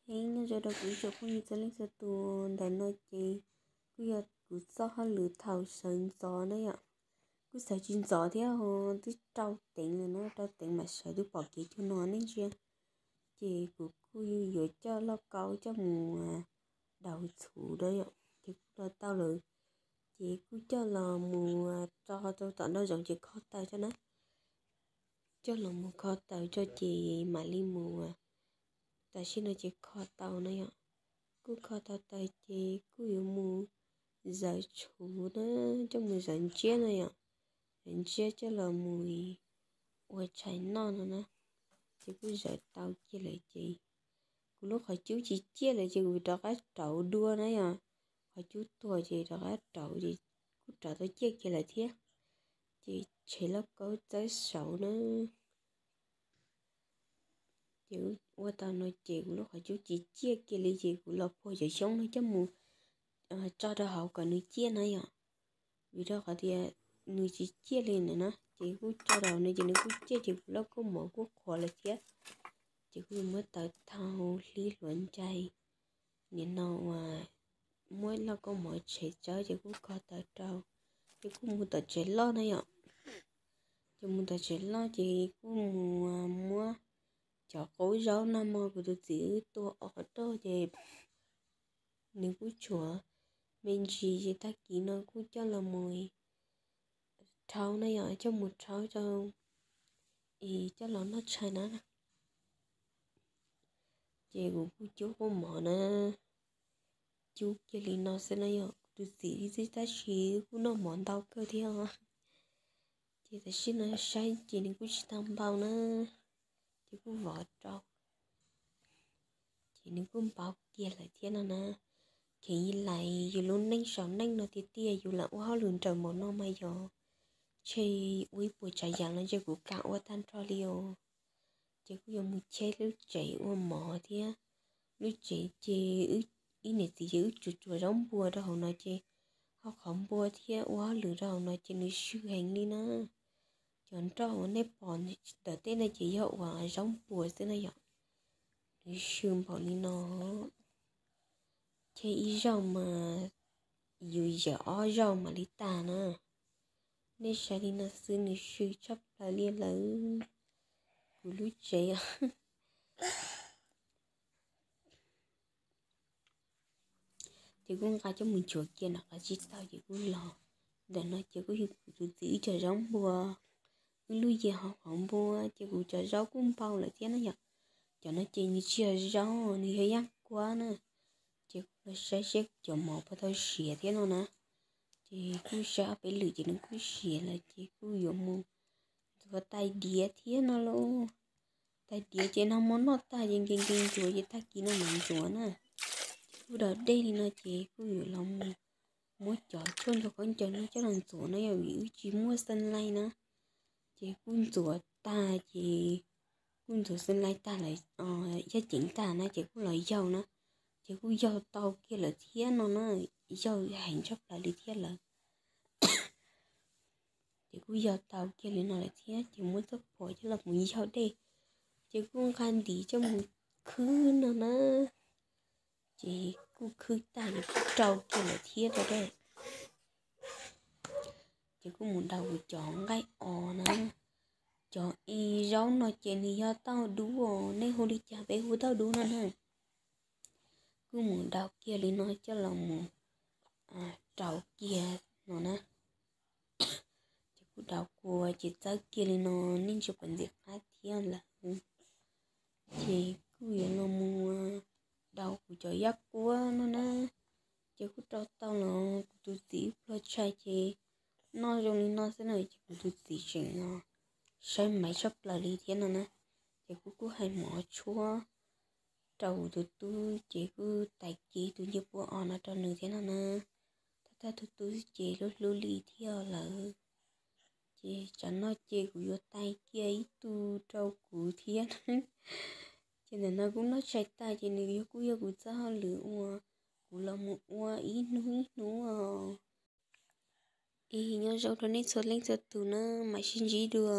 Nyob zoo rau kuv ib tsoom phooj ywg txhua leej txhua tus. Ntawm no ces kuj yog kuv txoj hauj lwm thaum sawv ntxov na yom. Kuj sawv tsis ntxov thiab ho, twb rau teev lawm na, rau teev mam sawv, twb pom kev cuag no nej ntsia. Ces kuv kuj yuav coj lauj kaub coj mus daus txhuv na yom, ces kuj los tau lawm. Ces kuj coj los mus tso rau tom nraum zoov ces kho taws tso na. Coj los mus kho taws tso ces mam li mus, tam sim no ces kho tau na yom. Kuj kho tau taws ces kuj yuav mus zawv txhuv na, coj mus zawv ntsiab na yom. Zawv ntsiab coj los mus ua tshais noj no na. Ces kuj zawv tau kiag lawm ces kuv lub qhov cub tsis ciaj lawm ces kuv rov qab rauv dua na yom. Qhov cub tuag ces rov qab rauv ces kuj rauv tau ciaj kiag lawm thiab. Ces tshem lauj kaub txawb saud na. Ces ua tau no ces kuv lub qhov cub tsis ciaj kiag li ces kuv los puag cov xyoob no coj mus tso rau hauv kom nws ciaj na yom. Vim rau qhov tias nws tsis ciaj li ntawd na ces kuj tso rau hauv no ces nws kuj ciaj ces kuv lauj kaub mov kuj qhuav lawm thiab. Ces kuj yuav muab tawv thau hlib hluav ncaig. Nim no uas muab lauj kaub mov tshem tsawb ces kuj kho taws rau, ces kuj mus tom tsev loj na yom. Ces mus tom tsev loj ces kuj mus muab cov qaub zaub nag hmo kuv tus txiv wb tua ob qhov roj ces nws kuj tshuav me ntsis ces tag kis no kuj coj los mus rhaub na yom, coj mus rhaub rau es coj los noj tshais na. Ces kuv kuj cub qaub mov na, cub kiag li no xwb na yom, kuv tus txiv xwb tab sis kuj noj mov ntau kawg thiab os. Ces tam sim no saib ces nws kuj tsis tau npau na, ces kuj vov rau, ces nws kuj npau kiag lawm thiab no na. Kheev ib lais yus lub neej saum neej no tiag tiag yus lam ua hauj lwm nrawm npaum no mas yog tshe ua ib puas tsav yam los ntshe kuv kam ua tag nrho li os. Ces kuj yuav mus cheb lub tsev ua mov thiab. Lub tsev ces ib niam txiv ces wb tsuas tsuas zaub npua rau hauv no ces ho qhov npua thiab ua hauj lwm rau hauv no ces nws swm heev li na. Cov nroj uas nej pom ntawm tej no ces yog uas zaub npua xwb na yom. Nws swm npaum li no, cheb ib zaug mas yus yawm ob zaug mam li tag na. Nej saib li no xwb nws swm tshaj plaws li lawm. Kuv lub tsev ces kuj nqa coj mus nchuav kiag nram qab tsib taug ces kuj los. Ntawm no ces kuj yog kuv tus txiv wb cov zaub npua, wb lub yias hauv qhov npua ces kuv cov zaub kuj npau lawm thiab na yom. Cov no ces nws tsis yog zaub, nws yog yaj kuab na. Ces kuj los saib seb kuv cov mov puas tau siav thiab no na. Ces kuj saib ob peb lwm ces nws kuj siav lawm ces kuj yuav mus ntxuav tais diav thiab no lauj. Tais diav ces nag hmo noj tag ces nkees nkees ntxuav ces tag kis no mam ntxuav na. Ces kuj dog dej li no ces kuj yuav los mus muab cov tshuaj ntxuav khaub ncaws no coj los ntxuav no yog vim wb tsis muaj xeeb laij na. Ces kuj ntxuav tag ces kuj ntxuav xeeb laij tag lawm, yaj ceev tag na ces kuj los yaug na. Ces kuj yaug tau kiag lawm thiab no na, yaug heev tshaj plaws li thiab lawm. Ces kuj yaug tau kiag li no lawm thiab ces muab txoj phuam coj los mus yaug dej, ces kuj nqa ntiv coj mus khwb no na. Ces kuj khwb tag ces kuj rau kiag lawm thiab rau dej. Ces kuj mus daus kuv cov nqaij os na. Cov es zaub no ces nws yog tauj dub os, nej hu li cas peb hu tauj dub no na. Kuj mus daus kiag li no coj los mus rau kiag no na. Ces kuj daus kua ces txawb kiag li no, nej ntsia puas ntxim qab thiab lawm. Ces kuj yuav los mus daus kuv cov yaj kuab no na. Ces kuj rau tau los kuv tus txiv wb pluag tshais ces noj zoo li no xwb na ces kuv tus txiv tseem saib maiv tshaj plaws li thiab no na. Ces kuv kuj hais mov tshuab rau kuv tus tub ces kuj tais kiag tus ncej puab os no rau nws thiab no na. Tab tag tus tub ces hlub hlub li thiab lawm. Ces tsam no ces kuv yuav tais kiag ib tug rau kuv thiab. Ces ntawm no kuj noj tshais tag ces nws yog kuj yog kuv txoj hauj lwm uas kuv los mus ua ib hnub ib hnub os. Es nyob zoo rau nej txhua leej txhua tus na, mam sib ntsib dua.